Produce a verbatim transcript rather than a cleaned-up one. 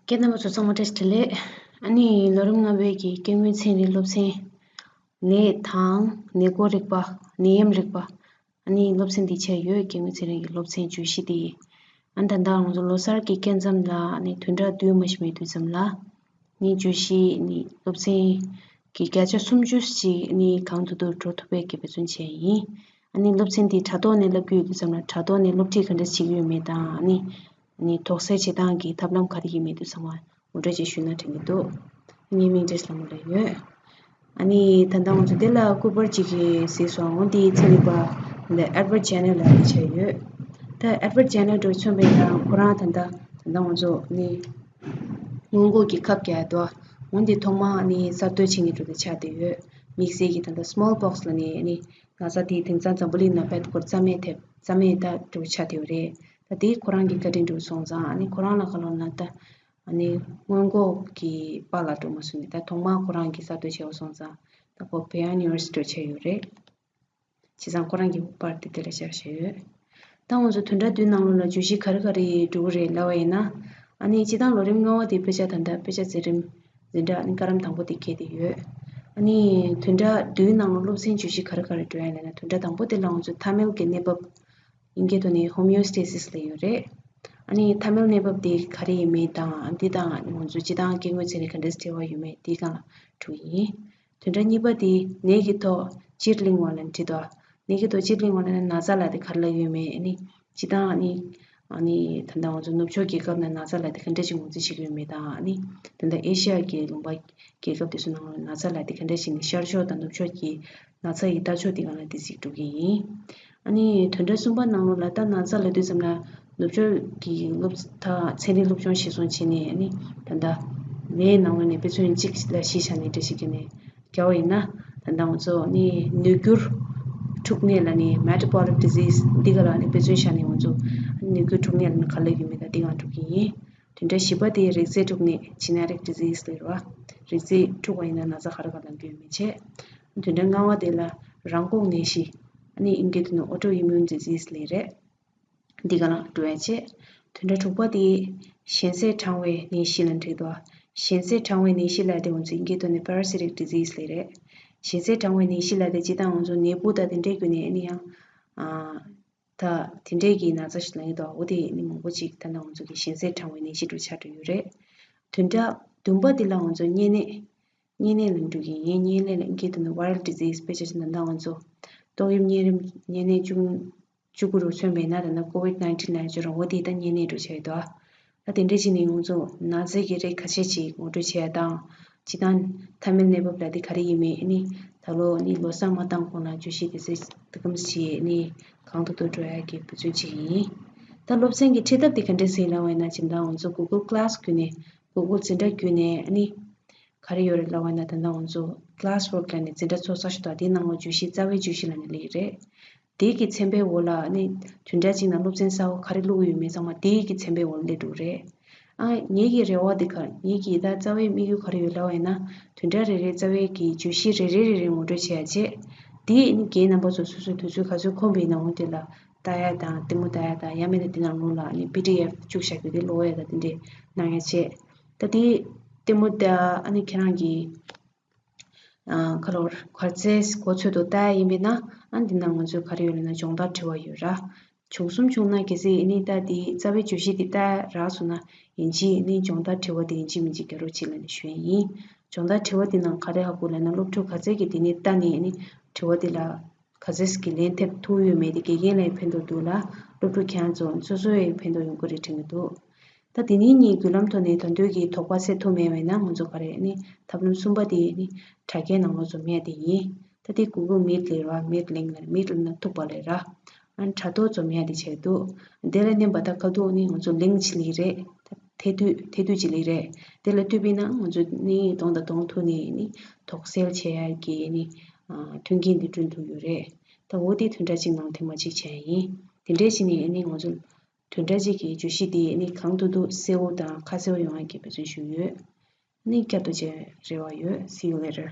ཁྱེད་རྣམ་པ་ཚོ་ཚང་མ་བཀྲ་ཤིས་བདེ་ལེགས། ཨ་ནི་ལོ་རིམ་ལྔ་པའི་གི་སྐྱེ་དངོས་ཚན་རིག་སློབ་ཚན། ནད་དང་ནད་འགོག་རིག་པ། ནད་ཡམས་རིག་པ། ཨ་ནི་སློབ་ཚན་འདི་བྱས་ཡོད། སྐྱེ་དངོས་ཚན་རིག་གི་སློབ་ཚན་བརྗོད་གཞི་དེ། ཨ་ནི་ད་ལྟ་ང་ཚོ་ལོ་གསར་གྱི་སྐབས་མཚམས་ལ་ཨ་ནི་བདུན་ཕྲག་བདུན་མ་ཞིག་མེད་དུས་ཙམ་ལ། ནི་བརྗོད་གཞི་ནི་སློབ་ཚན་གྱི་བརྒྱ་ཆ་སུམ་ཅུ་ཞིག་ནི་གང་ཐུབ་ཐུབ་འགྲོ་ཐུབ་པའི་གི་འབད་བརྩོན་བྱས་ཡིན། ཨ་ནི་སློབ་ཚན་འདི་དྲ་ཐོག་ནས་བསླབ་རྒྱུ་ཡོད་དུས་ཙམ་ལ་དྲ་ཐོག་ནས་སློབ་ཁྲིད་ག་འདྲ་བྱེད་ཀྱི་ཡོད་མེད་དང་ཨ་ནི། ནི་དོགས་སེལ་བྱེད་སྟངས་ཀྱི་ཐབས་ལམ་ག་རེ་ཡིན་མིན་དེ་ཚང་མ་ངོ་སྤྲོད་ཅིག་ཞུས་ན་དྲན་གྱི་འདུག་ངའི་མིང་བཀྲས་ལྷ་མོ་ལགས་ཡོད། ཨ་ནི་ད་ལྟ་ང་ཚོ་འདི་ལ་སྐུ་པར་ཅིག་གིས་གཟིགས་སོང་། འོ་འདི་ཚན་རིག་པ་འདི་Edward Jenner་ལགས་ཀྱིས་བྱས་ཡོད། ད་Edward Jenner་འདྲ་མཚོན་པ་ཡིན་ན་ཁོ་རང་ད་ལྟ་ད་ལྟ་ང་ཚོ་ནི་སྔོན་འགོག་གི་ཁབ་རྒྱག་འདུག་འོ་འདི་ཐོག་མ་ནི་གསར་གཏོད་བྱེད་མཁན་འདྲ་དེ་ཆགས་བསྡད་ཡོད། དམིགས་བསལ་གྱི་ད་ལྟ་smallpox་ལབ་ནི་ནི་ན་ཚ་དེ་དེང་སང་འཛམ་བུ་གླིང་ནང་དཔེ་སྐོར་རྩ་མེད་ཐེབས་རྩ་མེད་ད་འདྲ་ཆགས་བསྡད་ཡོད་རེད། ད་དེ་ཁོ་རང་གི་བཀའ་དྲིན་འདྲ་སོང་ཙང་ཨ་ནི་ཁོ་རང་ལ་ག་ལབ་ན་ད་ཨ་ནི་སྔོན་འགོག་གི་པཱ་ལགས་འདྲ་མ་སོང་ནས་ད་ཐོག་མར་ཁོ་རང་གི་གསར་གཏོད་བྱས་པ་སོང་ཙང་ད་ཁོ་pioneers་འདྲ་བྱས་ཡོད་རེད། བྱས་ཙང་ཁོ་རང་གི་པར་དེ་དེ་ལ་བཞག་བཞག་ཡོད། ད་ང་ཚོ་བདུན་ཕྲག་བདུན་ནང་ལོགས་ལ་བརྗོད་གཞི་ག་རེ་ག་རེ་འགྲོ་གི་རེད་ལབ་པ་ཡིན་ན། ཨ་ནི་སྤྱིར་བཏང་ལོ་རིམ་ལྔ་པ་དེ་དཔེ་ཆ་ད་ལྟ་དཔེ་ཆ་འཛིན་རིམ་འཛིན་གྲྭ་ཨ་ནི་བཀའ་རིམ་དང་པོ་དེ་འཁེལ་བསྡད་ཡོད། ཨ་ནི་བདུན་ཕྲག་བདུན་ནང་ལོགས་སློབ་ཚན་བརྗོད་གཞི་ག་རེ་ག་རེ་འགྲོ་ཡ་ལབ་ན་བདུན་ཕྲག་དང་པོ་དེ་ལ་ང་ཚོ་ཐ་མལ་གྱི་གནས་བབ། དབྱིན་སྐད་ཐོག་ནས་homeostasis་ལབ་ཡོད་རེད། ཨ་ནི་ཐ་མལ་གནས་བབ་དེ་ག་རེ་ཡིན་མིན་དང་འདི་དང་ང་ཚོ་སྤྱིར་བཏང་སྐྱེ་དངོས་ཚན་རིག་ག་འདྲ་འབྲེལ་བ་ཡོད་མེད་འདིའི་སྒང་ལ་འགྲོ་གི་ཡིན། བདུན་ཕྲག་གཉིས་པ་དེ་ནད་ཀྱི་ཐོག་སྤྱིར་གླེང་བ་ལ་འདྲི་དོ། ནད་ཀྱི་ཐོག་སྤྱིར་གླེང་བ་ལ་ན་ཚ་ལབ་དེ་ག་རེ་ལབ་ཡོད་མེད་ཨ་ནི་སྤྱིར་བཏང་ཨ་ནི་ཨ་ནི་ད་ལྟ་ང་ཚོ་ནུབ་ཕྱོགས་རྒྱལ་ཁབ་ནང་ན་ཚ་ལབ་དེ་ག་འདྲ་ཞིག་ངོས་འཛིན་བྱེད་ཀྱི་ཡོད་མེད་དང་ཨ་ནི་ད་ལྟ་ཨེ་ཤ་ཡ་གི་ལུང་པ་རྒྱལ་ཁབ་དེ་ཚོ་ནང་ལ་ན་ཚ་ལབ་དེ་ག་འདྲ་ཞིག་ནི་ཤར་ཕྱོགས་དང་ནུབ་ཕྱོགས་ཀྱི་ན་ཚ་ཡི་ལྟ་ཕྱོགས་དེ་སྒང་ལ་དེ་གཟིགས་འགྲོ་གི་ཡིན། ཨ་ནི་བདུན་ཕྲག་གསུམ་པ་ནང་ལོགས་ལ་ད་ན་ཚ་ལབ་དུས་ཙམ་ལ་ནུབ་ཕྱོགས་ཀྱི་སློབ་ད་ཚན་རིག་སློབ་སྦྱོང་གཞིར་བཟུང་བྱས་ནས་ཨ་ནི་ད་ལྟ་ནད་ནང་ལོགས་ནས་དཔེ་མཚོན་གཅིག་ལ་གཞི་བཞག་ནས་འགྲེལ་བཤད་བརྒྱབ་ནས་བརྒྱབ་པ་ཡིན་ན་ད་ལྟ་ང་ཚོ་ནི་ནུས་འགྱུར་འཁྲུག་ནད་ལབ་ནི་metabolic disease་འདི་ག་ལ་ནི་དཔེ་མཚོན་བཞག་ནས་ང་ཚོ་ནུས་འགྱུར་འཁྲུག་ནད་ལབ་ནི་ག་ལ་ཡོད་མེད་ད་འདི་སྒང་འགྲོ་གི་ཡིན། བདུན་ཕྲག་བཞི་པ་དེ་རིགས་རྫས་འཁྲུག་ནད་genetic disease་ལབ་རེད་བ། རིགས་རྫས་འཁྲུག་པ་ཡིན་ན་ན་ཚ་ག་རེ་ག་ལ་འགོས་ཡོད་མེད་བྱས། བདུན་ཕྲག་ལྔ་པ་དེ་ལ་རང་འགོག་ནད་གཞི། ཨ་ནི་དབྱིན་སྐད་དུ་ནི་autoimmune disease་ལབ་རེད། འདི་ག་ལ་འགྲོ་ཡ་བྱས། བདུན་ཕྲག་དྲུག་པ་དེ་གཞན་སེལ་གྲང་བའི་ནད་གཞི་ལ་འགྲིག་འདུག་གཞན་སེལ་གྲང་བའི་ནད་གཞི་ལབ་དེ་ང་ཚོ་དབྱིན་སྐད་དུ་ནི་parasitic disease་ལབ་རེད། གཞན་སེལ་གྲང་བའི་ནད་གཞི་ལབ་དེ་སྤྱིར་བཏང་ང་ཚོ་ནད་འབུ་དང་དེ་འདྲའི་བརྒྱུད་ནས་ཨ་ནི་ཡང་ཨ། ད་དེ་འདྲས་ཀྱི་ན་ཚ་ཞིག་ལ་ཡིན་དོ་འོ་དེ་ནི་མང་པོ་ཅིག་ད་ནང་ང་ཚོ་གི་གཞན་སེལ་གྲང་བའི་ནད་གཞི་འདྲ་ཆགས་འགྲོ་ཡོད་རེད། བདུན་ཕྲག་བདུན་པ་འདི་ལ་ང་ཚོ་གཉན་ནད། གཉན་ནད་ལ་འགྲོ་གི་ཡིན། གཉན་ནད་ལ་ཨིན་སྐད་དུ་ནི་viral disease དཔེ་ཆ་ཞིག་ད་ནང་ང་ཚོ་ཏོག་དབྱིབས་གཉན་རིམས་གཉན་ནད་བཅུ་བཅུ་དགུ་རུ་མཚོན་པས་ན་ད་ནང་COVID nineteen ལ་ཡང་བརྗོད་རུང་འོ་དེ་ད་གཉན་ནད་འདྲ་ཆགས་ཡོད་དོ། ད་དེ་འདྲ་བྱས་ནས་ང་ཚོ་ན་ཚ་གི་རིགས་ཁ་ཤས་ཅིག་ངོ་སྤྲོད་བྱས་དང་། སྤྱིར་བཏང་ཐ་མལ་གནས་བབ་ལ་དེ་ག་རེ་ཡིན་མིན་ནི་ད་ལོ་ནི་ལོ་གསར་མ་བཏང་གོང་ལ་བརྗོད་གཞི་དེ་ཚོ་དེ་གམ་བྱས་ནི་གང་ཐུབ་ཐུབ་འགྲོ་ཡ་གི་འབད་བརྩོན་བྱེད་ཀྱི་ཡིན། ད་སློབ་ཚན་གྱི་ཁྲིད་ཐབས་དེ་ག་འདྲས་ཟེར་ལབ་པ་ཡིན་ན་སྤྱིར་བཏང་ང་ཚོ་Google Class་བརྒྱུད་ནས་Google་འཛིན་གྲྭ་བརྒྱུད་ནས་ནི་ག་རེ་ཡོད་རེད་ལབ་པ་ཡིན་ན་ད་ལྟ་ང་ཚོ་class work་ལབ་ནས་འཛིན་གྲྭ་ཚོགས་ས་ཞིག་འདུག་དེའི་ནང་ལ་བརྗོད་གཞི་རྩ་བའི་བརྗོད་གཞི་ལབ་ནས་སླེབས་ཀྱི་རེད། དེའི་གི་ཚན་པའི་འོག་ལ་ནི་བདུན་ཕྲག་གཅིག་ནང་སློབ་ཚན་གསར་པ་ག་རེ་བླུགས་ཡོད་མེད་ཚང་མ་དེའི་གི་ཚན་པའི་འོག་ལ་སླེབས་འགྲོ་གི་རེད། ཨ་ངེད་ཀྱི་རེ་བ་དེ་ག་ངེད་ཀྱི་ད་རྩ་བའི་དམིགས་ཡུལ་ག་རེ་ཡོད་ལབ་པ་ཡིན་ན་བདུན་ཕྲག་རེ་རེའི་རྩ་བའི་གི་བརྗོད་གཞི་རེ་རེ་རེ་རེ་ངོ་སྤྲོད་བྱེད་ཡ་བྱས། དེ་ནི་རྒན་རྣམ་པ་ཚོ་སོ་སོའི་དུས་ཚོད་ག་ཚོད་ཁོམ་པའི་ནང་དེ་ལ་ལྟ་ཡ་དང་ལྟད་མོ་ལྟ་ཡ་དང་ཡང་མིན་ན་དེ་ནང་ལོགས་ལ་ནི་པི་ཌི་ཨེཕ་བཅུག་བཞག་རྒྱུ་དེ་ཀློག་ཡ་དང་དེ་འདྲས་གནང་ཡ་བྱས། ད་དེ་ལྟད་མོ་ལྟ་ཨ་ནི་ཁྱེད་རང་གི་ཨ་ཁ་ལོར་ག་ཚད་གོ་ཚོད་དུ་ལྟ་ཡ་ཡིན་པས་ན་ཨ་འདི་ནང་ང་ཚོས་ག་རེ་ཡོད་ལབ་ན་སྦྱོང་བརྡར་དྲི་བ་ཡོད་ར། བྱུང་སོང་བྱུང་ན་གལ་སྲིད་ཨ་ནི་ད་དེ་རྩ་བའི་བརྗོད་གཞི་དེ་ལྟ་རག་སོང་ན་ཡིན་གཅིག་ཨ་ནི་སྦྱོང་བརྡར་དྲི་བ་དེ་ཡིན་གཅིག་མིན་གཅིག་རྒྱག་རོགས་གྱིས་ལབ་ནས་ཞུ་ཡ་ཡིན། སྦྱོང་བརྡར་དྲི་བ་དེ་ནང་ག་རེ་ཧ་གོ་ལབ་ན་སློབ་ཕྲུག་ག་ཚད་ཀྱིས་དེ་ནས་ལྟ་ནས་ཨ་ནི་དྲི་བ་དེ་ལ་ག་ཚད་ཀྱིས་ལན་ཐེབས་ཐུབ་ཡོད་མེད་དེ་དགེ་རྒན་ལ་ཡང་ཕན་ཐོགས་འདུག་ལ་སློབ་ཕྲུག་ཁྱེད་རང་ཚོ་སོ་སོ་ཡང་ཕན་ཐོགས་ཡོང་གི་རེད་དྲན་གྱི་འདུག་ད་དེ་ནས་ངས་བརྒྱུད་ལམ་ཐོག་ནས་ད་དུང་གི་དོགས་པ་སེལ་ཐུབ་མེད་པས་ན་ང་ཚོ་ག་རེ་ནི་ཐབས་ལམ་གསུམ་པ་དེ་ནི་དྲ་རྒྱའི་ནང་ལོགས་སུ་མེད་དེ་ཡིན། ད་དེ་Google Meet་ལས་ར་Meet link་ལ་Meet་ལ་ན་ཐུག་པ་ལས་ར། ཨ་ནི་དྲ་ཐོག་ཚོ་མེད་དེ་བྱས་འདུག་དེ་ལ་ནི་འབའ་ད་ཁ་ཐུག་ནི་ང་ཚོ་link་ཅིག་ལས་རེད། ཐེ་དུས་ཐེ་དུས་ཅིག་ལས་རེད། དེ་ལ་ཐུག་པས་ན་ང་ཚོ་ནི་གདོང་དང་གདོང་ཐུག་ནས་ནི་དོགས་སེལ་བྱེད་ཡ་གི་ནི་མཐུན་རྐྱེན་འདི་བསྐྲུན་ཐུབ་ཡོད་རེད། ད་འོ་དེ་བདུན་ཕྲག་གཅིག་ནང་ཐེངས་མ་གཅིག་བྱས་ཡིན། དེ་འདྲའི་ཞིག་ནི་ནི་ང་ཚོ་བདུན་ཕྲག་གཅིག་གི་བརྗོད་གཞི་དེ་ནི་གང་ཐུབ་ཐུབ་གསལ་བོ་དང་ཁ་གསལ་བོ་ཡོང་ཡ་གི་འབད་བརྩོན་ཞུས་ཡོད། ནི་བསྐྱར་དུ་མཇལ་རེ་བ་ཡོད། See you later.